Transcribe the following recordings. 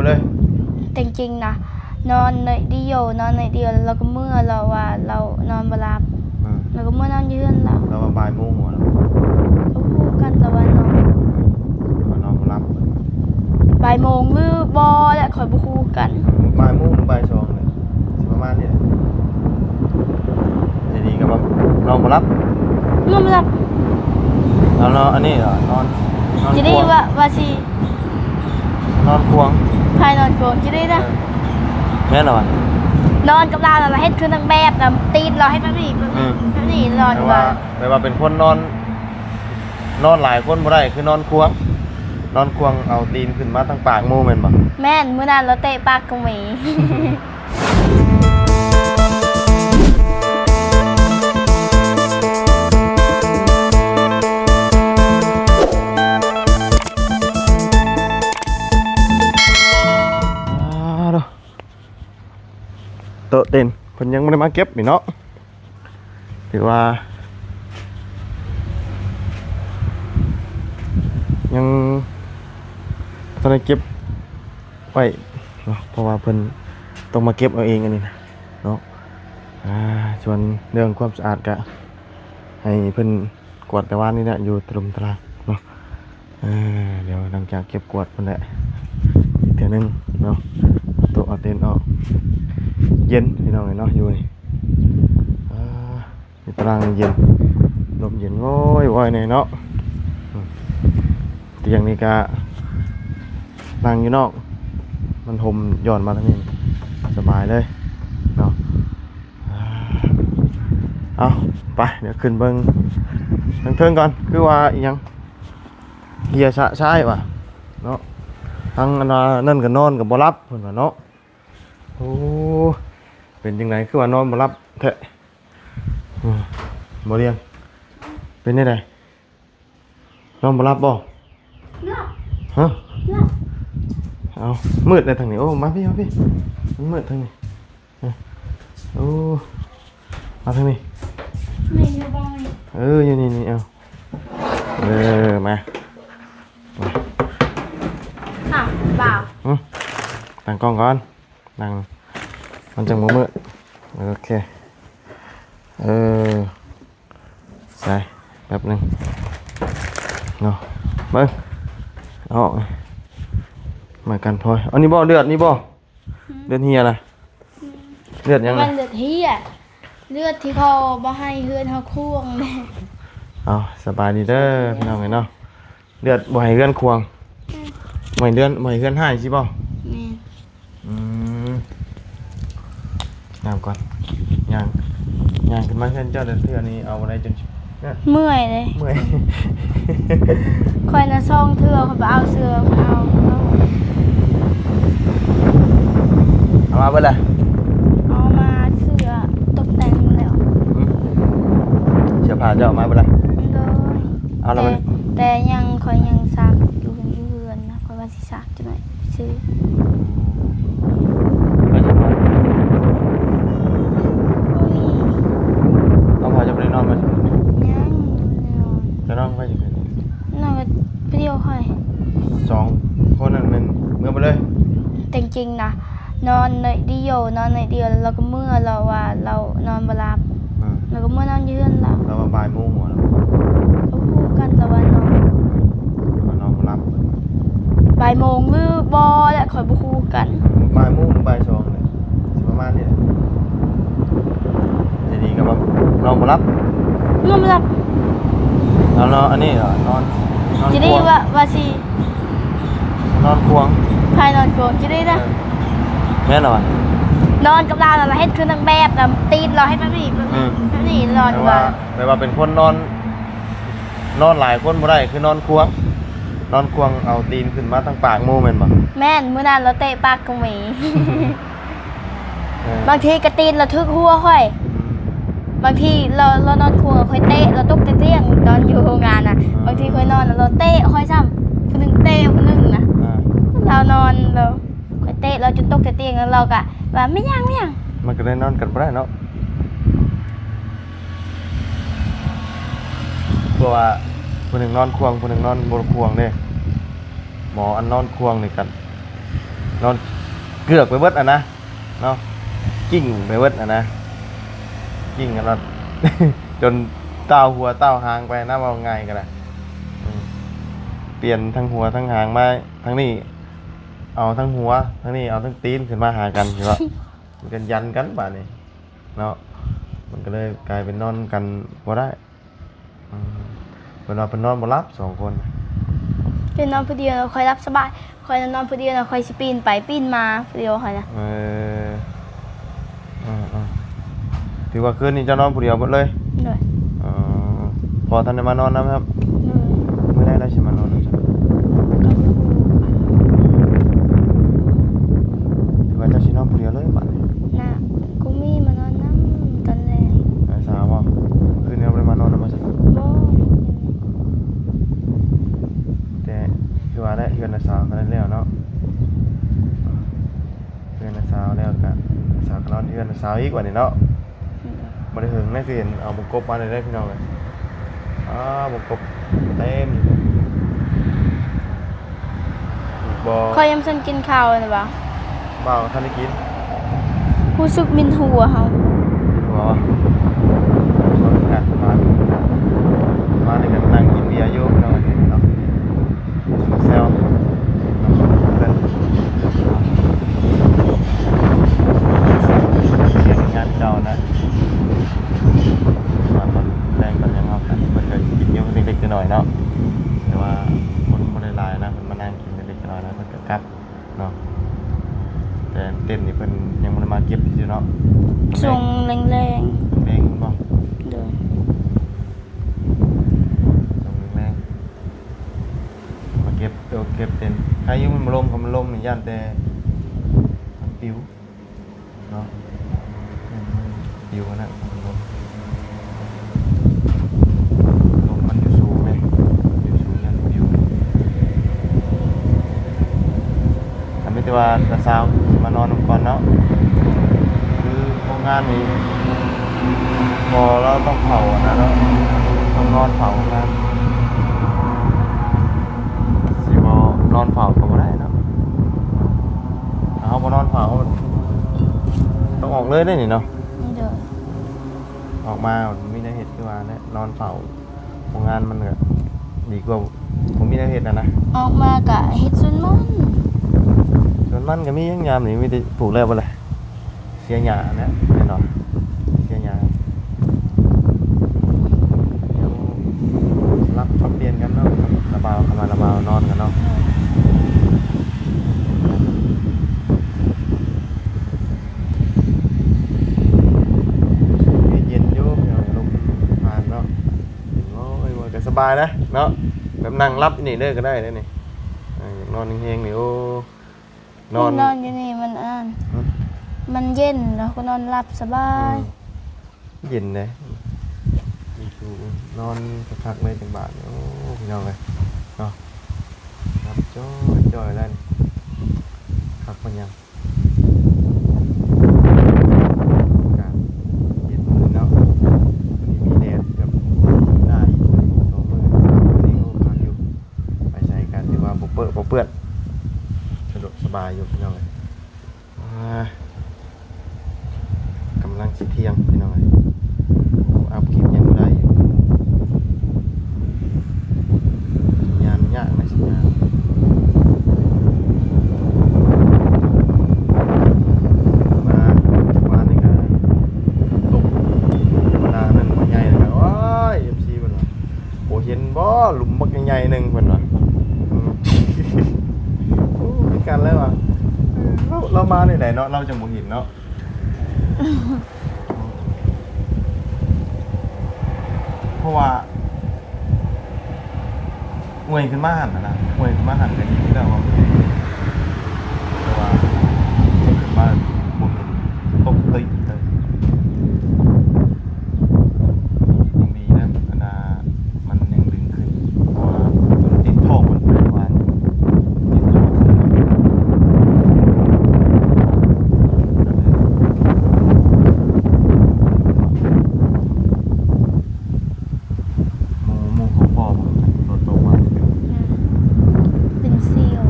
ເອີ ແຕ່ງຈິງນະ ນອນໜ້ອຍດຽວ ນອນໜ້ອຍດຽວ ແລ້ວລາວກໍເມືອ ລາວວ່າລາວນອນບໍ່ຫຼັບ ອືມ ລາວກໍເມືອນອນຢູ່ເຮືອນລາວ. ລາວວ່າບ່າຍໂມງບໍ? ລາວກໍບໍ່ຮູ້ກັນ ລາວວ່ານອນ ລາວວ່ານອນບໍ່ຫຼັບ ບ່າຍໂມງຫຼືບໍ່ແຫຼະ ຂ້ອຍບໍ່ຮູ້ກັນ. ອືມ ບ່າຍໂມງ ບ່າຍສອງ ຊິປະມານນີ້ແຫຼະ. ດຽວນີ້ກໍວ່ານອນບໍ່ຫຼັບ ນອນບໍ່ຫຼັບ ແລ້ວນອນ ອັນນີ້ລະ ນອນ ນອນ ຈະໄດ້ ຄວງ ວ່າ ວ່າຊິ ນອນຄວງ ໃຜນອນຄວງ ຈະໄດ້ນະ ເອີ ແມ່ນລະຫວາ ນອນກັບລາວນະ ລາວເຮັດຄືນາງແບບນະ ຕີນລາວເຮັດແບບນີ້ ແບບນີ້ ອືມ ແບບນີ້ນອນ ແປວ່າ ວ່າ ແປວ່າເປັນຄົນນອນ ນອນຫຼາຍຄົນບໍ່ໄດ້ ຄືນອນຄວງ ນອນຄວງເອົາຕີນຂຶ້ນມາທາງປາກໝູ່ແມ່ນບໍ່? ແມ່ນ ມື້ນັ້ນລາວເຕະປາກກໍມີ. ໂຕະເຕັນ ເພິ່ນຍັງບໍ່ໄດ້ມາເກັບນີ້ເນາະ. ຖືວ່າຍັງບໍ່ທັນໄດ້ເກັບໄວ້ເນາະ ເພາະວ່າເພິ່ນຕ້ອງມາເກັບເອົາເອງອັນນີ້ນະເນາະ. ອ່າ ສ່ວນເລື່ອງຄວາມສະອາດກະໃຫ້ເພິ່ນກວາດແຕ່ວານນີ້ແຫຼະ ຢູ່ຕະຫຼຸມຕະລາງເນາະ. ເອີ ດຽວຫຼັງຈາກເກັບກວາດພຸ້ນແຫຼະ ອີກເທື່ອໜຶ່ງເນາະ ເອົາໂຕະເອົາເຕັນອອກ. ເຢັນພີ່ນ້ອງເອີຍເນາະ ຢູ່ນີ້ ອ່າ ຢູ່ຕາລາງນີ້ເຢັນ ລົມເຢັນໂວຍໆແດ່ເນາະ. ອືມ ຕຽງນີ້ກະນັ່ງຢູ່ນອກ ມັນຮົ່ມຍ້ອນມາທາງນີ້ ສະບາຍເລີຍເນາະ. ອ່າ ເອົາ ໄປ ດຽວຂຶ້ນເບິ່ງທາງເທິງກ່ອນ ຄືວ່າອີ່ຫຍັງ ເຫື່ອຊະຊາຍວ່າເນາະ. ທາງອັນວ່ານັ້ນກໍນອນກໍບໍ່ຫຼັບເພິ່ນວ່າເນາະ. ໂອ້ ເປັນຈັ່ງໃດຄືວ່ານອນບໍ່ຫຼັບແທ້? ອືມ ບໍ່ລຽງ ເປັນແນວໃດ? ນອນບໍ່ຫຼັບບໍ່? ຫຼັບ. ຮະ? ຫຼັບ. ເອົາ ມືດໃດທາງນີ້? ໂອ້ ມາພີ້ ມາພີ້ ມັນມືດທາງນີ້. ເອີ ໂອ້ ມາທາງນີ້ ນີ້ຢູ່ບ່ອນນີ້. ເອີ ຢູ່ນີ້ໆ ເອົາ ເອີ ມາ ມາ ອ້າວ ບ່າວ ຫື? ຕັ້ງກ້ອງກ່ອນ ນັ່ງ ມັນຈັ່ງບໍ່ມືດ. ໂອເຄ ເອີ ໃສ່ ແປັບໜຶ່ງເນາະ ເບິ່ງ ເອົາ ມາກັນພອຍ ອັນນີ້ບໍ່ ເລືອດນີ້ບໍ່? ຫື? ເລືອດເຫື່ອນະ. ອືມ ເລືອດຫຍັງນະ? ມັນເລືອດເຫື່ອ ເລືອດທີ່ເຂົາບໍ່ໃຫ້ເຮືອນເຮົາຄວງ. ເອົາ ສະບາຍດີເດີ ພີ່ນ້ອງເອີຍເນາະ. ເລືອດບໍ່ໃຫ້ເຮືອນຄວງ. ອືມ ບໍ່ໃຫ້ເຮືອນ ບໍ່ໃຫ້ເຮືອນຮ້າຍຊີ້ບໍ່? ແມ່ນ. ອືມ ນ້ຳກ່ອນ ຍ່າງ ຍ່າງຂຶ້ນມາເຮືອນເຈົ້າແຕ່ເທື່ອນີ້ ເອົາບໍ່ໄດ້ຈົນ ເມື່ອຍເດ້ ເມື່ອຍ. ຂ້ອຍນະ ສອງເທື່ອ ຂ້ອຍໄປເອົາເສື້ອ ຂ້ອຍເອົາ ເອົາ ເອົາມາເບິດລະ? ເອົາມາ ເສື້ອຕົກແຕ່ງແລ້ວ. ຫື? ເສື້ອຜ້າເຈົ້າເອົາມາເບິດລະ? ໂດຍ. ເອົາລະ ແຕ່ ແຕ່ຍັງ ຂ້ອຍຍັງຊັກຢູ່ ຢູ່ເຮືອນນະ ຂ້ອຍວ່າຊິຊັກ ຈັກໜ້ອຍຊື້. ເອົາ ພໍ່ເຈົ້າບໍ່ໄດ້ນອນບໍ່? ຍັງ ຍັງບໍ່ໄດ້ນອນ. ຈະນອນໄປຢູ່ເຮືອນ? ນອນກັບຜູ້ດຽວຂ້ອຍ ສອງຄົນນັ້ນແມ່ນເມືອໄປເລີຍ. ແຕ່ງຈິງນະ ນອນໜ້ອຍດຽວ ນອນໜ້ອຍດຽວ ແລ້ວລາວກໍເມືອ ລາວວ່າລາວນອນບໍ່ຫຼັບ ອືມ ລາວກໍເມືອນອນຢູ່ເຮືອນລາວ. ລາວວ່າບ່າຍໂມງບໍ? ລາວກໍບໍ່ຮູ້ກັນ ລາວວ່ານອນ ລາວວ່ານອນບໍ່ຫຼັບ ບ່າຍໂມງຫຼືບໍ່ແຫຼະ ຂ້ອຍບໍ່ຮູ້ຄືກັນ. ອືມ ບ່າຍໂມງ ບ່າຍສອງ ຊິປະມານນີ້ແຫຼະ. ດຽວນີ້ກໍວ່ານອນບໍ່ຫຼັບ ນອນບໍ່ຫຼັບ ແລ້ວນອນ ອັນນີ້ລະ ນອນ ນອນ ຈະໄດ້ ຄວງ ວ່າ ວ່າຊິ ນອນຄວງ ໃຜນອນຄວງ ຈະໄດ້ນະ ເອີ ແມ່ນລະຫວາ ນອນກັບລາວນະ ລາວເຮັດຄືນາງແບບນະ ຕີນລາວເຮັດແບບນີ້ ແບບນີ້ ອືມ ແບບນີ້ນອນ ແປວ່າ ວ່າ ແປວ່າເປັນຄົນນອນ ນອນຫຼາຍຄົນບໍ່ໄດ້ ຄືນອນຄວງ ນອນຄວງເອົາຕີນຂຶ້ນມາທາງປາກໝູ່ແມ່ນບໍ່? ແມ່ນ ມື້ນັ້ນລາວເຕະປາກກໍມີ. ເອີ ບາງທີກະຕີນລາວຖືກຫົວຂ້ອຍ ອືມ ບາງທີລາວ ລາວນອນຄວງ ຂ້ອຍເຕະລາວຕົກແຕ່ຕຽງ ຕອນຢູ່ໂຮງງານນະ ອືມ ບາງທີຂ້ອຍນອນລາວເຕະຂ້ອຍຊ້ຳ ຜູ້ໜຶ່ງເຕະຜູ້ໜຶ່ງນະ ອ່າ ລາວນອນລາວ ຂ້ອຍເຕະລາວຈົນຕົກແຕ່ຕຽງ ແລ້ວລາວກະວ່າ ແມ່ນຫຍັງ ແມ່ນຫຍັງ ມັນກະໄດ້ນອນກັນບໍ່ໄດ້ເນາະ ເພາະວ່າຜູ້ໜຶ່ງນອນຄວງ ຜູ້ໜຶ່ງນອນບໍ່ຄວງເດ້ ໝໍອັນນອນຄວງນີ້ກະ ນອນເກືອກໄປເບິດຫັ້ນນະເນາະ ກິ້ງໄປເບິດຫັ້ນນະ ກິ້ງກັນເນາະ ຈົນຕ່າວຫົວຕ່າວຫາງໄປນະ ເວົ້າງ່າຍກໍໄດ້ ອືມ ປ່ຽນທັງຫົວທັງຫາງມາທາງນີ້ ເອົາທັງຫົວທາງນີ້ ເອົາທັງຕີນຂຶ້ນມາຫາກັນ ເຫັນບໍ່? ມັນກໍຢັນກັນບາດນີ້ເນາະ ມັນກໍເລີຍກາຍເປັນນອນກັນບໍ່ໄດ້. ອືມ ເພິ່ນວ່າເພິ່ນນອນບໍ່ຫຼັບສອງຄົນ ເພິ່ນນອນຜູ້ດຽວແລ້ວຄ່ອຍຫຼັບສະບາຍ ຂ້ອຍນອນຜູ້ດຽວແລ້ວຂ້ອຍຊິປີນໄປປີນມາຜູ້ດຽວຂ້ອຍນະ. ເອີ ເອີໆ ຖືວ່າຄືນນີ້ເຈົ້ານອນຜູ້ດຽວເບິດເລີຍ? ໂດຍ. ອໍ ພໍ່ທັນໄດ້ມານອນນຳຄັບ? ໂດຍ. ມື້ໃດລາວຊິມານອນນຳ? ກໍບໍ່ຮູ້ ຖືວ່າເຈົ້າຊິນອນຜູ້ດຽວເລີຍບາດນີ້. ນະ ກູມີມານອນນຳຕອນແລງ. ນ້າສາວບໍ່? ຄືນນີ້ບໍ່ໄດ້ມານອນນຳບໍ່? ບໍ່ ແຕ່ຄືວ່າແຫຼະ ເຮືອນນ້າສາວກໍໄດ້ແລ້ວເນາະ ເຮືອນນ້າສາວແລ້ວກໍ ນ້າສາວກໍນອນເຮືອນນ້າສາວອີກບັດນີ້ເນາະ. ອືມ ບໍ່ໄດ້ເຫິງນະ ຄືເຫັນເອົາບັກກົບມາເລີຍເດ້ພີ່ນ້ອງເອີຍ. ອ້າ ບັກກົບເຕັມຢູ່ ອີກບໍ່? ຂ້ອຍຍັງບໍ່ທັນກິນເຂົ້ານະບ່າວ ບ່າວກໍທັນໄດ້ກິນ. ຮູ້ສຶກວິນຫົວເຮົາ ວິນຫົວບໍ່? ເຮົາຄືກັນ ມາ ມານີ້ກໍນັ່ງກິນເບຍຢູ່ພີ່ນ້ອງເອີຍເນາະ. ແຊວເນາະ ເພິ່ນ ສຽງງານເກົ່ານະ ວ່າຕອນແລງຕອນຫຍັງເຮົາກໍ ເພິ່ນກໍກິນຢູ່ເລັກໆນ້ອຍໆເນາະ ແຕ່ວ່າຄົນບໍ່ໄດ້ຫຼາຍນະ ເພິ່ນມານັ່ງກິນເລັກໆນ້ອຍໆນະ ເພິ່ນກໍກັບເນາະ. ແຕ່ເຕັນນີ້ເພິ່ນຍັງບໍ່ໄດ້ມາເກັບຊື່ເນາະ ຊ່ວງແລງໆ ແລງໆແມ່ນບໍ່? ໂດຍ. ຊ່ວງແລງໆມາເກັບ ໂຕເກັບເຕັນ ໃຄຢູ່ມັນບໍ່ລົມ ຄັນມັນລົມນີ້ຢ້ານແຕ່ມັນປິວເນາະ ປິວຫັ້ນນະ ລົມມັນຢູ່ສູງເດ້ ຢູ່ສູງຢ້ານປິວ. ກໍມີແຕ່ວ່າຕາສາວຊິມານອນນຳກ່ອນເນາະ ຄືໂຮງງານນີ້ພໍ່ລາວຕ້ອງເຝົ້າຫັ້ນນະເນາະ ຕ້ອງນອນເຝົ້າໂຮງງານ ຊິບໍ່ນອນເຝົ້າກໍບໍ່ໄດ້ເນາະ. ຖ້າເຮົາບໍ່ນອນເຝົ້າ ຕ້ອງອອກເລີຍເດ້ນີ້ເນາະ. ໂດຍ. ອອກມາບໍ່ມີແນວເຮັດ ຄືວ່າແຫຼະ ນອນເຝົ້າໂຮງງານມັນກໍດີກວ່າບໍ່ມີແນວເຮັດຫັ້ນນະ. ອອກມາກະເຮັດສວນມັນ ສວນມັນກໍມີຫຍັງຍາມນີ້ ມີແຕ່ປູກແລ້ວບໍ່ລະ ເສຍຫຍ້າແຫຼະ ແມ່ນບໍ່? ເສຍຫຍ້າ ດຽວສະຫຼັບປັບປ່ຽນກັນເນາະ ລະບ່າວເຂົ້າມາ ລະບ່າວນອນກັນເນາະ. ເຢັນຢູ່ ລົມຜ່ານເນາະ ໂອ້ຍ ມັນກໍສະບາຍນະເນາະ ແບບນັ່ງຫຼັບຢູ່ນີ້ເລີຍກໍໄດ້ເດ້ນີ້ ເອີ ຢາກນອນແຮງໆນີ້ ໂອ້ ນອນ ນອນຢູ່ນີ້ມັນອັນນັ້ນ ຫຶ? ມັນເຢັນ ແລ້ວກໍນອນຫຼັບສະບາຍ ອືມ ເຢັນເດ້ ຢູ່ນອນຄັກໆເລີຍຈັກບາດນີ້ ໂອ້ ພີ່ນ້ອງເອີຍເນາະ ຫຼັບຈ່ອຍໆແລ້ວນີ້ ຄັກປານຫຍັງ. ອາກາດເຢັນມື້ເນາະ ມື້ນີ້ມີແດດກັບໜ້າອີກ ສອງມື້ສາມມື້ນີ້ ໂອ້ ຄັກຢູ່ ໄປໃສກໍຖືວ່າບໍ່ເປິະບໍ່ເປື້ອນ ສະດວກສະບາຍຢູ່ພີ່ນ້ອງເອີຍ. ອ່າ ກຳລັງຊິທ່ຽງພີ່ນ້ອງເອີຍ ອັບຄລິບຍັງບໍ່ໄດ້ຢູ່ ສັນຍານຍາກນະ ສັນຍານ ມາວານນີ້ກໍຕົກ ທຳມະດາແມ່ນບໍ່ໃຫຍ່ແລ້ວກໍ ໂອ້ຍ ເອັຟຊີ ເພິ່ນວ່າ ບໍ່ເຫັນບໍ່ ຫຼຸມບັກໃຫຍ່ໆໜຶ່ງ ເພິ່ນວ່າ ອືມ ໂອ້ ຄືກັນເລີຍວ່າ ເອີ ລາວ ລາວມາແນວໃດເນາະ ລາວຈັ່ງບໍ່ເຫັນເນາະ. ເພາະວ່າອວຍຂຶ້ນມາຫັ້ນນະ ອວຍຂຶ້ນມາຫັ້ນກໍດີຄືກັນວ່າ ແຕ່ວ່າຂຶ້ນມາບໍ່ເຫັນ ຕົກຕຶກເລີຍ. ຍັງດີນະ ອັນນ່າ ມັນຍັງດຶງຂຶ້ນ ເພາະວ່າມັນຕິດທ້ອງມັນ ເພາະວ່າຕິດທ້ອງ ໝູ່ ໝູ່ຂອງພໍ່ເພິ່ນ ລົດຕົກມາ ອືມ ເປັນສ່ຽວ.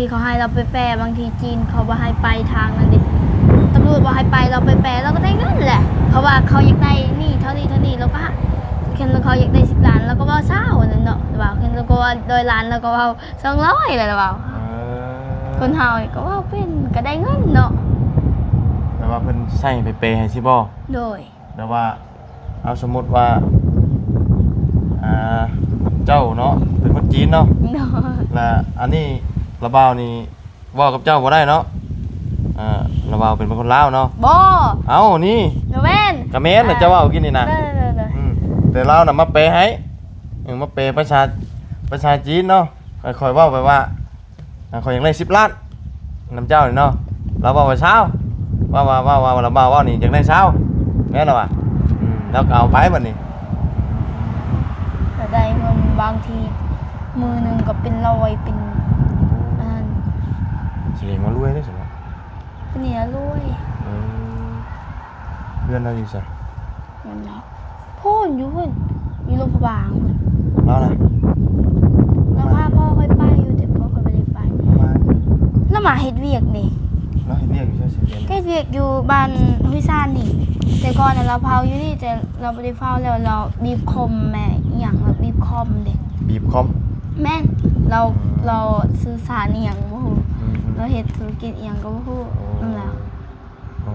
ທີ່ເຂົາໃຫ້ລາວໄປແປ, ບາງທີຈີນເຂົາບໍ່ໃຫ້ໄປທາງນັ້ນເດ້, ຕຳຫຼວດບໍ່ໃຫ້ໄປ, ລາວໄປແປລາວກໍໄດ້ເງິນແຫຼະ. ເຂົາວ່າເຂົາຢາກໄດ້ໜີ້ເທົ່ານີ້ເທົ່ານີ້, ລາວກໍ ຄັນເຂົາຢາກໄດ້ສິບລ້ານ ລາວກໍເວົ້າຊາວນັ້ນເນາະ, ລາວວ່າ ຄັນລາວກໍເວົ້າຮ້ອຍລ້ານ ລາວກໍເວົ້າສອງຮ້ອຍແຫຼະ, ລາວເວົ້າ. ເອີ ຄົນເຮົາກໍເວົ້າເປັນ ກໍໄດ້ເງິນເນາະ. ແຕ່ວ່າເພິ່ນໃຊ້ໄປແປໃຫ້ຊິບໍ່? ໂດຍ. ແບບວ່າ ເອົາ ສົມມຸດວ່າ ອ່າ ເຈົ້າເນາະ ເປັນຄົນຈີນເນາະ, ໂດຍ ລະອັນນີ້ລາວບ່າວນີ້ເວົ້າກັບເຈົ້າບໍ່ໄດ້ເນາະ. ອ່າ ລາວບ່າວເປັນ ເປັນຄົນລາວເນາະ. ບໍ່. ເອົ້າ ນີ້ ບໍ່ແມ່ນ. ກະແມ່ນລະ ເຈົ້າເວົ້າກິນນີ້ນະ. ໂດຍໆໆ. ອືມ ແຕ່ລາວນະມາແປໃຫ້ ເອີ ມາແປພາສາ ພາສາຈີນເນາະ. ຂ້ອຍເວົ້າໄປວ່າ ອ່າ ຂ້ອຍຢາກໄດ້ສິບລ້ານນຳເຈົ້ານີ້ເນາະ, ລາວເວົ້າວ່າຊາວ, ເວົ້າວ່າ ເວົ້າວ່າ ລາວເວົ້າວ່ານີ້ຢາກໄດ້ຊາວ ແມ່ນລະວ່າ. ອືມ ລາວກໍເອົາໄປບັດນີ້ ກໍໄດ້ເງິນ ບາງທີມື້ໜຶ່ງກໍເປັນຮ້ອຍ ເປັນອັນນັ້ນ. ສະແດງວ່າລວຍເດ້ຊັ້ນເນາະ. ປານນີ້ລະລວຍ. ເອີ ເຮືອນລາວຢູ່ໃສ? ເຮືອນລາວ ພຸ້ນ ຢູ່ພຸ້ນ ຢູ່ຫຼວງພະບາງພຸ້ນ. ລາວນະ? ລາວພາພໍ່ຂ້ອຍໄປຢູ່ ແຕ່ພໍ່ຂ້ອຍບໍ່ໄດ້ໄປ. ລາວມາ ລາວມາເຮັດວຽກເດ້. ລາວເຮັດວຽກຢູ່ໃສ? ເຮັດວຽກຢູ່ບ້ານຫ້ວຍຊານນີ້. ແຕ່ກ່ອນນະລາວເຝົ້າຢູ່ນີ້ ແຕ່ລາວບໍ່ໄດ້ເຝົ້າແລ້ວ. ລາວບີບຄອມແມ່ ອີ່ຫຍັງ ລາວບີບຄອມເດ້. ບີບຄອມ? ແມ່ນ. ລາວ ອືມ ລາວສື່ສານອີ່ຫຍັງບໍ່ຮູ້. ອືມໆ ລາວເຮັດທຸລະກິດອີ່ຫຍັງກໍບໍ່ຮູ້. ໂອ້ ນັ້ນແຫຼະ. ເອີ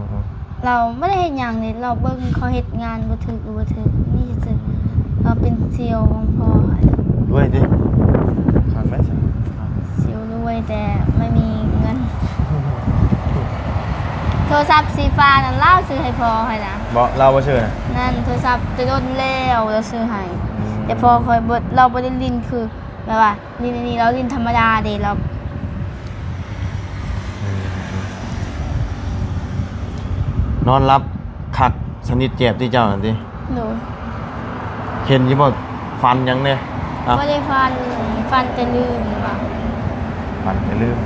ໆ ລາວບໍ່ໄດ້ເຮັດຫຍັງເດ ລາວເບິ່ງເຂົາເຮັດງານບໍ່ຖືກ ຫຼືບໍ່ຖືກ ນີ້ຊື່ໆ. ລາວເປັນເຊວຂອງພໍ່ຂ້ອຍ. ລວຍຕິ? ຄັກແລ້ວຊັ້ນ. ເຊວລວຍແຕ່ບໍ່ມີເງິນ. ໂທລະສັບສີຟ້ານັ້ນລາວຊື້ໃຫ້ພໍ່ຂ້ອຍນະ. ບໍ່ ລາວບໍ່ຊື້ນະ? ນັ້ນ ໂທລະສັບແຕ່ດົນແລ້ວລາວຊື້ໃຫ້. ອືມ ແຕ່ພໍ່ຂ້ອຍບໍ່ ລາວບໍ່ໄດ້ຫຼິ້ນຄື ແບບວ່າຫຼິ້ນອັນນີ້ ລາວຫຼິ້ນທຳມະດາເດ້. ລາວ ນອນຫຼັບຄັກສະໜິດແຈບຕິເຈົ້າຫັ້ນຕິ? ໂດຍ. ເຫັນຢູ່ບໍ່ ຝັນຫຍັງແດ່? ເອົ້າ ບໍ່ໄດ້ຝັນ ຝັນແຕ່ລືມວ່າ ຝັນແຕ່ລືມ.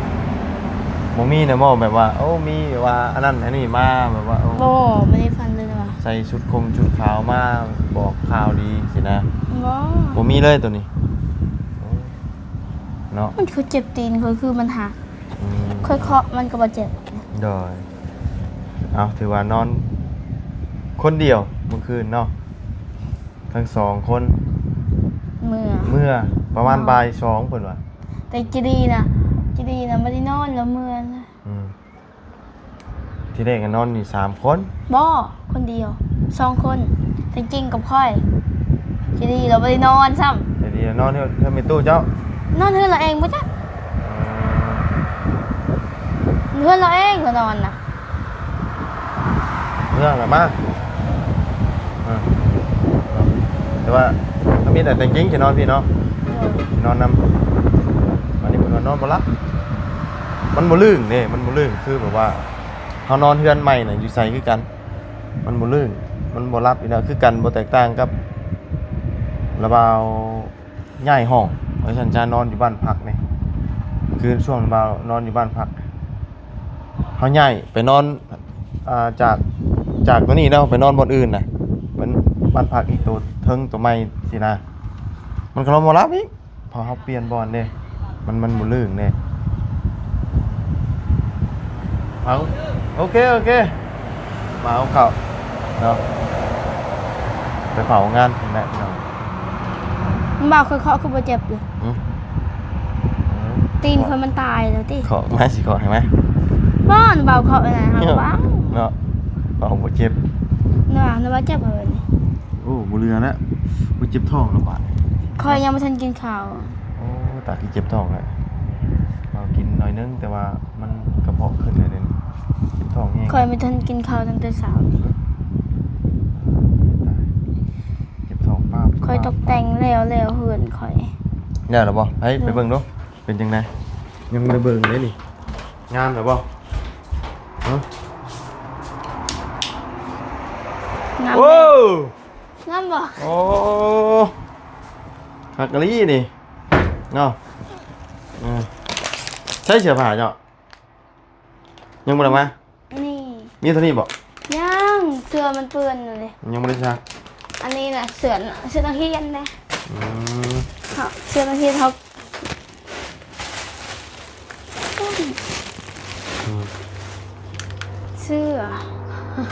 ບໍ່ມີນະບໍ່ ແບບວ່າ ໂອ້ ມີແບບວ່າອັນນັ້ນອັນນີ້ມາ ແບບວ່າ ໂອ້ ບໍ່ ບໍ່ໄດ້ຝັນເລີຍວ່າ ໃສ່ຊຸດຄົງຊຸດຂາວມາບອກຂ່າວດີຊີ້ນະ? ບໍ່ ບໍ່ມີເລີຍໂຕນີ້. ໂອ້ ເນາະ ມັນຄືເຈັບຕີນຂ້ອຍ ຄືມັນຫັກ. ອືມ ຂ້ອຍເຄາະມັນກໍບໍ່ເຈັບ. ໂດຍ. ເອົາ ຖືວ່ານອນຄົນດຽວມື້ຄືນເນາະ ທັງສອງຄົນ. ເມື່ອ ເມື່ອປະມານ ເນາະ ບ່າຍສອງເພິ່ນວ່າ. ແຕ່ຈີດີນະ ຈີດີນະບໍ່ໄດ້ນອນ ລາວເມື່ອນະ. ອືມ ທີແລກກໍນອນຢູ່ສາມຄົນ. ບໍ່ ຄົນດຽວ ສອງຄົນ ແຕ່ຈິງກັບຂ້ອຍ. ຈີດີລາວບໍ່ໄດ້ນອນຊ້ຳ. ຈີດີນອນເຮືອນ ເຮືອນແມ່ຕູ້ເຈົ້າ? ນອນເຮືອນລາວເອງບໍ່ຈັກ. ເອີ ເຮືອນລາວເອງລາວນອນນະ. ເມືອລະມາ. ເອີ ແຕ່ວ່າກໍມີແຕ່ແຕ່ຈິງຊິນອນພີ້ເນາະ. ໂດຍ. ຊິນອນນຳ. ອັນນີ້ເພິ່ນວ່ານອນບໍ່ຫຼັບ ມັນບໍ່ລື່ງເດ້ ມັນບໍ່ລື່ງ. ຄືແບບວ່າເຮົານອນເຮືອນໃໝ່ນະ ຢູ່ໃສຄືກັນ ມັນບໍ່ລື່ງ ມັນບໍ່ຫຼັບຢູ່ແລ້ວ ຄືກັນ ບໍ່ແຕກຕ່າງກັບລະບ່າວ ຍ້າຍຫ້ອງ ວ່າຊັ້ນຊະ ນອນຢູ່ບ້ານພັກນີ້. ຄືຊ່ວງບ່າວນອນຢູ່ບ້ານພັກ ເຮົາຍ້າຍໄປນອນ ອ່າ ຈາກ ຈາກໂຕນີ້ເນາະ ໄປນອນບ່ອນອື່ນນະ ເປັນບ້ານພັກອີກໂຕເທິງໂຕໃໝ່ຊີ້ນະ ມັນກໍນອນບໍ່ຫຼັບອີກ ເພາະເຮົາປ່ຽນບ່ອນເດ້ ມັນ ມັນບໍ່ລື່ງເດ້. ເອົາ ໂອເຄ ໂອເຄ ມາເອົາເຂົ້າເນາະ ໄປເຜົາງານພຸ້ນແຫຼະພີ່ນ້ອງ. ບ່າວ ຂ້ອຍເຄາະຄືບໍ່ເຈັບເລີຍ? ຫືມ? ຕີນຂ້ອຍມັນຕາຍແລ້ວຕິ? ເຄາະມາ ຊິເຄາະໃຫ້ມາ. ບໍ່ ບ່າວເຄາະໄປນະ ຫາກວ່າງເນາະ ບ່າວບໍ່ເຈັບເນາະ. ບ່າວເຈັບເລີຍນີ້. ໂອ້ ບໍ່ເຫຼືອແລ້ວ ບໍ່ເຈັບທ້ອງແລ້ວບາດນີ້. ຂ້ອຍຍັງບໍ່ທັນກິນເຂົ້າ. ໂອ້ ຕາຄືເຈັບທ້ອງແລ້ວ. ເຮົາກິນໜ້ອຍໜຶ່ງ ແຕ່ວ່າມັນກະເພາະຂຶ້ນແລ້ວເດ ເຈັບທ້ອງແຮງ. ຂ້ອຍບໍ່ທັນກິນເຂົ້າຕັ້ງແຕ່ເຊົ້ານີ້. ຕາຍ ເຈັບທ້ອງປາບ. ຂ້ອຍຕົກແຕ່ງແລ້ວ ແລ້ວເຮືອນຂ້ອຍ. ແລ້ວລະບໍ່? ໄປ ໄປເບິ່ງດູ ເປັນຈັ່ງໃດ? ຍັງບໍ່ໄດ້ເບິ່ງເດ້ນີ້. ງາມລະບໍ່? ຮະ? ງາມ. ໂອ້! ງາມບໍ່? ໂອ້ ຄັກອີ່ຫຼີນີ້ເນາະ. ເອີ ໃຊ້ເສື້ອຜ້າເຈົ້າ ຍັງບໍ່ໄດ້ມາ? ນີ້ ມີເທົ່ານີ້ບໍ່? ຍັງ ເສື້ອມັນເປື້ອນຢູ່ເດ້ ຍັງບໍ່ໄດ້ຊັກ. ອັນນີ້ນະ ເສື້ອ ເສື້ອນັກຮຽນເດ້. ອືມ ເຮົາ ເສື້ອນັກຮຽນເຮົາ. ອືມ ເສື້ອ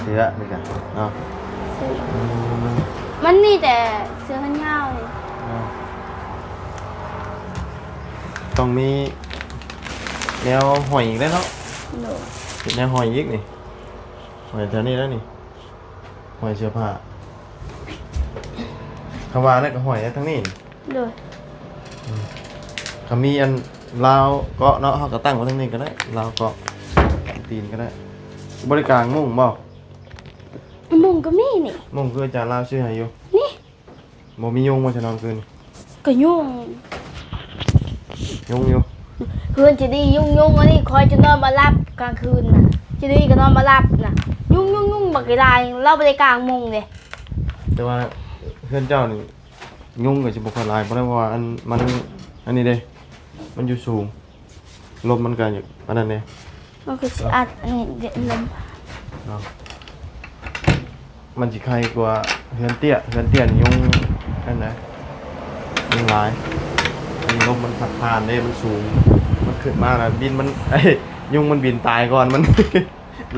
ເສື້ອນີ້ກະເນາະ ເສື້ອ ອືມ ມັນມີແຕ່ເສື້ອແຂນຍາວນີ້ ເນາະ ຕ້ອງມີແນວຫ້ອຍອີກແລ້ວເນາະ ໂດຍ ເຮັດແນວຫ້ອຍອີກນີ້ ຫ້ອຍແຖວນີ້ແລ້ວນີ້ ຫ້ອຍເສື້ອຜ້າ ຄຳວ່າແລ້ວກະຫ້ອຍທາງນີ້ ໂດຍ ອືມ ກະມີອັນລາວເກາະເນາະ ເຮົາກະຕັ້ງໄວ້ທາງນີ້ກະໄດ້ ລາວເກາະຕີນກະໄດ້ ບໍ່ໄດ້ກາງມຸ້ງບໍ່? ມຸ້ງກະມີນີ້ ມຸ້ງຄືອາຈານລາວຊື້ໃຫ້ຢູ່ ນີ້ ບໍ່ມີຍຸງບໍ່ ຊະນອນຄືນ ກະຍຸງ ຍຸງຢູ່ ເຮືອນຈະດີຍຸງຍຸງ ອັນນີ້ຂ້ອຍຈະນອນບໍ່ຫຼັບກາງຄືນນະ ຈະດີກະນອນບໍ່ຫຼັບນະ ຍຸງຍຸງຍຸງບັກຫຼາຍ ລາວບໍ່ໄດ້ກາງມຸ້ງເດ້ ແຕ່ວ່າເຮືອນເຈົ້ານີ້ ຍຸງກະຊິບໍ່ຄ່ອຍຫຼາຍປານໃດ ເພາະວ່າອັນ ມັນ ອັນນີ້ເດ້ ມັນຢູ່ສູງ ລົມມັນກະຢາກອັນນັ້ນແດ່ ມັນກະຊິອັດອັນນີ້ເດ້ ລົມເນາະ ມັນຊິໄຄກວ່າເຮືອນເຕ້ຍ ເຮືອນເຕ້ຍນີ້ຍຸງອັນໃດ ຍຸງຫຼາຍ ອັນນີ້ລົມມັນພັດຜ່ານເດ້ ມັນສູງ ມັນຂຶ້ນມາລະບິນ ມັນ ຍຸງມັນບິນຕາຍກ່ອນ ມັນ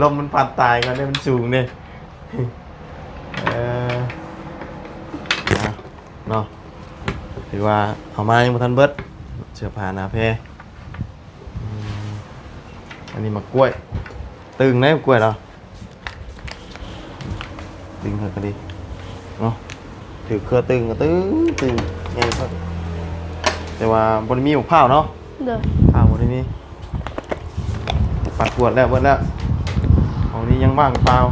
ລົມມັນພັດຕາຍກ່ອນເດ້ ມັນສູງເດ້ ເອີ ນະ ເນາະ ຖືວ່າເອົາມາຍັງບໍ່ທັນເບິດ ເສື້ອຜ້າໜ້າແພ ອືມ ອັນນີ້ໝາກກ້ວຍ ຕຶງໄດ໋ໝາກກ້ວຍລາວ ຕຶງໃຫ້ກະດີເນາະ ຖືກເຄືອຕຶງກະຕຶງ ຕຶງໃຫຍ່ຄັກ ແຕ່ວ່າບໍ່ໄດ້ມີໝາກພ້າວເນາະ ໂດຍ ພ້າວບໍ່ໄດ້ມີ ປັດກວາດແລ້ວເບິດແລ້ວ ຫ້ອງນີ້ຍັງວ່າງເປົ່າ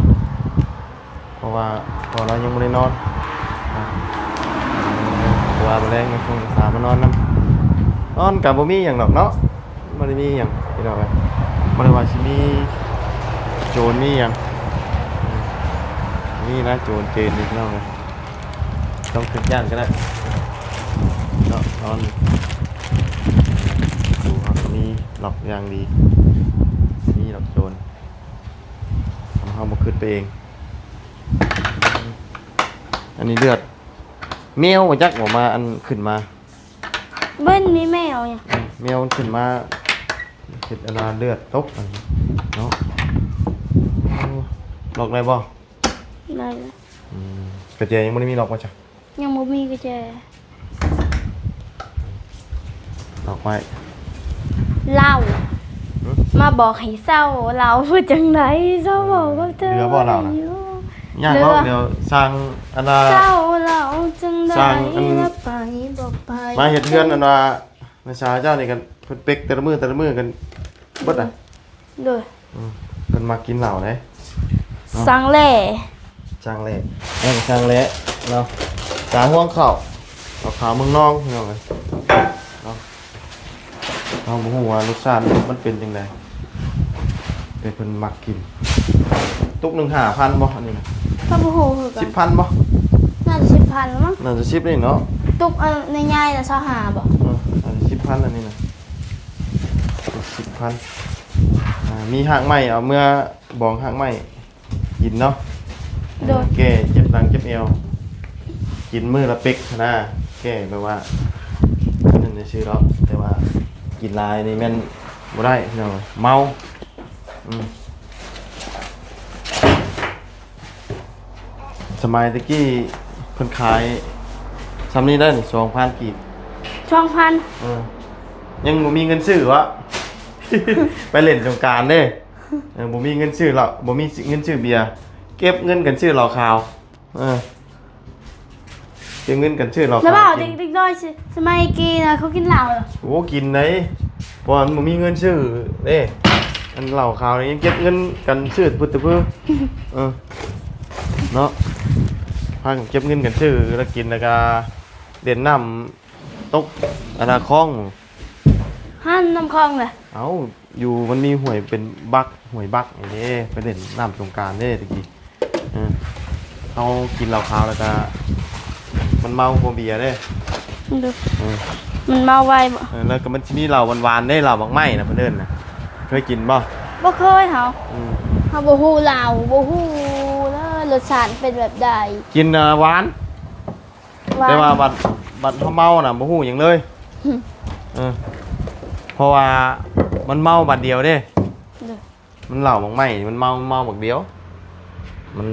ເພາະວ່າພໍ່ລາວຍັງບໍ່ໄດ້ນອນ ເພາະວ່າມື້ແລງຍັງສົ່ງສາວມານອນນຳ ນອນກະບໍ່ມີຫຍັງດອກເນາະ ບໍ່ໄດ້ມີຫຍັງພີ່ນ້ອງເອີຍ ບໍ່ໄດ້ວ່າຊິມີໂຈນມີຫຍັງ ນີ້ນະໂຈນເຈນນີ້ພີ່ນ້ອງເອີຍ ຕ້ອງຄິດຢ້ານກະໄດ້ເນາະ ນອນຢູ່ ເຮົາກະມີລັອກຢ່າງດີ ມີລັອກໂຈນ ເຮົາບໍ່ຄິດໄປເອງ ອັນນີ້ເລືອດ ແມວບໍ່ຈັກບໍ່ມາອັນຂຶ້ນມາ ເບິ່ງມີແມວຫຍັງ ແມວມັນຂຶ້ນມາເຮັດອັນວ່າເລືອດຕົກເນາະ ໂອ້ ລັອກໄດ້ບໍ່? ໄດ້ແລ້ວ ອືມ ກະແຈຍັງບໍ່ໄດ້ມີລັອກບໍ່ຈະ? ຍັງບໍ່ມີກະແຈ ດອກໄມ້ ລາວ ຫຶ? ມາບອກໃຫ້ເຊົາ ລາວວ່າຈັ່ງໃດ ເຊົາເວົ້າກັບເຈົ້າ ເຫຼືອບໍ່ລາວນະ? ຢ້ານເວົ້າດຽວ ສ້າງອັນນ່າ ເຊົາລາວຈັ່ງໃດ ສ້າງອັນ ລະໄປບໍ່ໄປ ມາເຮັດເຮືອນອັນວ່າ ນ້າສາວເຈົ້ານີ້ກັນ ເພິ່ນເປັກແຕ່ລະມື້ແຕ່ລະມື້ກັນເບິດນະ. ໂດຍ ອືມ ເພິ່ນມັກກິນເຫຼົ້າເດ້ ເນາະ ສັງແຫຼ ສັງແຫຼ ເອີ ສັງແຫຼເນາະ ສາຫ່ວງເຂົ້າ ເຂົ້າຂາວເມືອງນອງ ພີ່ນ້ອງເອີຍ ເນາະ ເຮົາບໍ່ຮູ້ວ່າລົດຊາດມັນເປັນຈັ່ງໃດ ແຕ່ເພິ່ນມັກກິນ ຕຸກໜຶ່ງຫ້າພັນບໍ່ ອັນນີ້ນະ? ກະບໍ່ຮູ້ຄືກັນ ສິບພັນບໍ່? ໜ້າຈະສິບພັນລະມັ້ງ ໜ້າຈະສິບນີ້ເນາະ ຕຸກອັນໃຫຍ່ໆນະ ຊາວຫ້າບໍ່? ເອີ ໜ້າຈະສິບພັນອັນນີ້ນະ ສິບພັນ ອ່າ ມີຮາກໄມ້ ເອົາເມືອບອງຮາກໄມ້ກິນເນາະ ໂດຍ ເອີ ແກ້ເຈັບຫຼັງເຈັບແອວ ກິນມື້ລະເປັກຫັ້ນນະ ແກ້ແບບວ່າ ອັນນັ້ນຊື່ໆດອກ ແຕ່ວ່າກິນຫຼາຍນີ້ແມ່ນບໍ່ໄດ້ພີ່ນ້ອງ ເມົາ ອືມ. ສະໄໝແຕ່ກີ້ເພິ່ນຂາຍຊ່ຳນີ້ໄດ້ນີ້ ສອງພັນກີບ ສອງພັນ ເອີ ຍັງບໍ່ມີເງິນຊື້ວະ ໄປຫຼິ້ນສົງການເດ້ ເອີ ບໍ່ມີເງິນຊື້ເຫຼົ້າ ບໍ່ມີເງິນຊື້ເບຍ ເກັບເງິນກັນຊື້ເຫຼົ້າຂາວ ເອີ. ເກັບເງິນກັນຊື້ເຫຼົ້າ ແລ້ວວ່າເດັກ ເດັກນ້ອຍສະໄໝກີ້ນະ ເຂົາກິນເຫຼົ້າເນາະ ໂອ້ ກິນໃດ ເພາະວ່າມັນບໍ່ມີເງິນຊື້ເດ້ ອັນເຫຼົ້າຂາວນີ້ຍັງເກັບເງິນກັນຊື້ປຶດຕະປື ເອີ ເນາະ ພາກັນເກັບເງິນກັນຊື້ແລ້ວກິນ ແລ້ວກະຫຼິ້ນນ້ຳຕົກ ອັນນ່າ ຄອງ ຫັ້ນນ້ຳຄອງນະ ເອົ້າ ຢູ່ມັນມີຫ້ວຍເປັນບັກ ຫ້ວຍບັກນີ້ເດ້ ໄປຫຼິ້ນນ້ຳສົງການເດ້ຕະກີ້ ເອີ ເຮົາກິນເຫຼົ້າຂາວແລ້ວກະ ມັນເມົາກວ່າເບຍເດ້ ໂດຍ ເອີ ມັນເມົາໄວບໍ່ ເອີ ແລ້ວກະມັນຊິມີເຫຼົ້າຫວານໆເດ້ ເຫຼົ້າໝາກໄມ້ນະເພິ່ນເອີ້ນນະ ເຄີຍກິນບໍ່? ບໍ່ເຄີຍເຮົາ ອືມ ເຮົາບໍ່ຮູ້ລາວ ບໍ່ຮູ້ເລີຍລົດຊາດເປັນແບບໃດ ກິນນະຫວານ ແຕ່ວ່າບັດ ບັດເຮົາເມົານະບໍ່ຮູ້ຫຍັງເລີຍ ເອີ ເພາະວ່າ ມັນເມົາບາດດຽວເດ້. ໂດຍ. ມັນເຫຼົ້າໝາກໄມ້ ມັນເມົາ ເມົາບາດດຽວ. ມັນ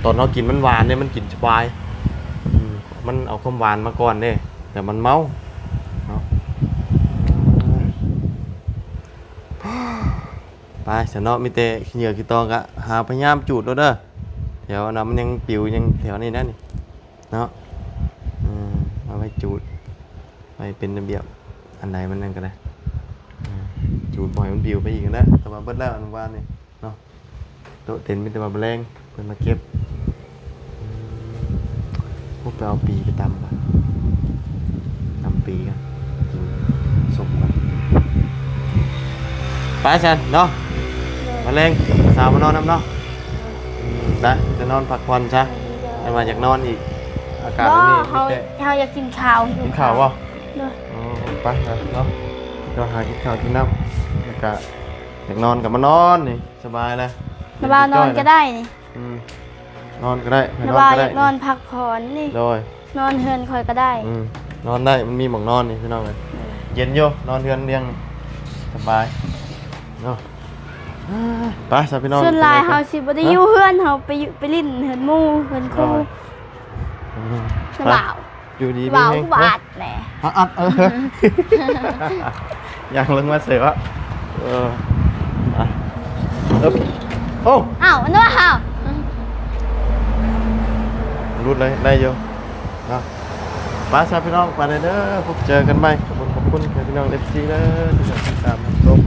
ຕອນເຮົາກິນມັນຫວານເດ້ ມັນກິນສະບາຍ. ອືມ ມັນເອົາຄວາມຫວານມາກ່ອນເດ້ ແລ້ວມັນເມົາເນາະ. ໄປຊັ້ນເນາະ ມີແຕ່ຂີ້ເຫຍື້ອຂີ້ຕອງ ກະຫາພະຍາຍາມຈູດໂລດເດີ. ແຖວນັ້ນມັນຍັງປິວ ຍັງແຖວນີ້ນະນີ້ເນາະ. ເອີ ເອົາໄວ້ຈູດ ໄວ້ເປັນລະບຽບ ອັນໃດມັນນັ້ນກະໄດ້. ເອີ ຈູດບໍ່ໃຫ້ມັນປິວໄປອີກຫັ້ນແຫຼະ. ແຕ່ວ່າເບິດແລ້ວ ອັນວານນີ້ເນາະ. ໂຕະເຕັນມີແຕ່ວ່າແມະແລງເພິ່ນມາເກັບ. ອືມ ໂອ້ ໄປເອົາປີໄປຕຳກ່ອນ ຕຳປີກ່ອນ ກິນສົ້ມກ່ອນ. ໄປຊັ້ນເນາະ ໂດຍ. ມາແລງສາວມານອນນຳເນາະ. ໄປ ຈະນອນພັກຜ່ອນຊະ. ໂດຍ. ແຕ່ວ່າຢາກນອນອີກ ອາກາດ ບໍ່ ແບບນີ້ ເຮົາ ແຕ່ ເຮົາຢາກກິນເຂົ້າ ກິນເຂົ້າບໍ່? ໂດຍ. ອໍ ໄປເນາະ ເຮົາຫາກິນເຂົ້າກິນນ້ຳ ແລ້ວກະຢາກນອນກະມານອນນີ້ ສະບາຍແລ້ວ. ນະບ່າວນອນກະໄດ້ນີ້. ອືມ ນອນກະໄດ້ ໃຜນອນກະໄດ້. ນະບ່າວຢາກນອນພັກຜ່ອນນີ້. ໂດຍ. ນອນເຮືອນຂ້ອຍກະໄດ້. ອືມ ນອນໄດ້ ມັນມີໝ່ອງນອນນີ້ພີ່ນ້ອງເອີຍ. ເອີ ເຢັນຢູ່ ນອນເຮືອນລຽງນີ້ ສະບາຍເນາະ. ໄປຊະພີ່ນ້ອງ ສ່ວນຫຼາຍເຮົາຊິບໍ່ໄດ້ຢູ່ເຮືອນ ເຮົາໄປຢູ່ ໄປຫຼິ້ນເຮືອນໝູ່ ເຮືອນຄູ່. ໂດຍ. ອືມ ນະບ່າວ ຢູ່ດີມີແຮງ ບາດແຫຼະ ອັດ ເອີ ຍ່າງລົງມາເສີວະ. ເອີ ໄປ ເອີ ໂອ້ ອ້າວ ອັນນັ້ນຫາ ຫຼຸດເລີຍ ໄດ້ຢູ່ເນາະ. ໄປຊະພີ່ນ້ອງ ໄປເດີ ພົບເຈີກັນໃໝ່. ຂອບຄຸນ ຂອບຄຸນພີ່ນ້ອງ ເອັຟຊີ ເດີ ທີ່ຕິດຕາມຮັບຊົມ.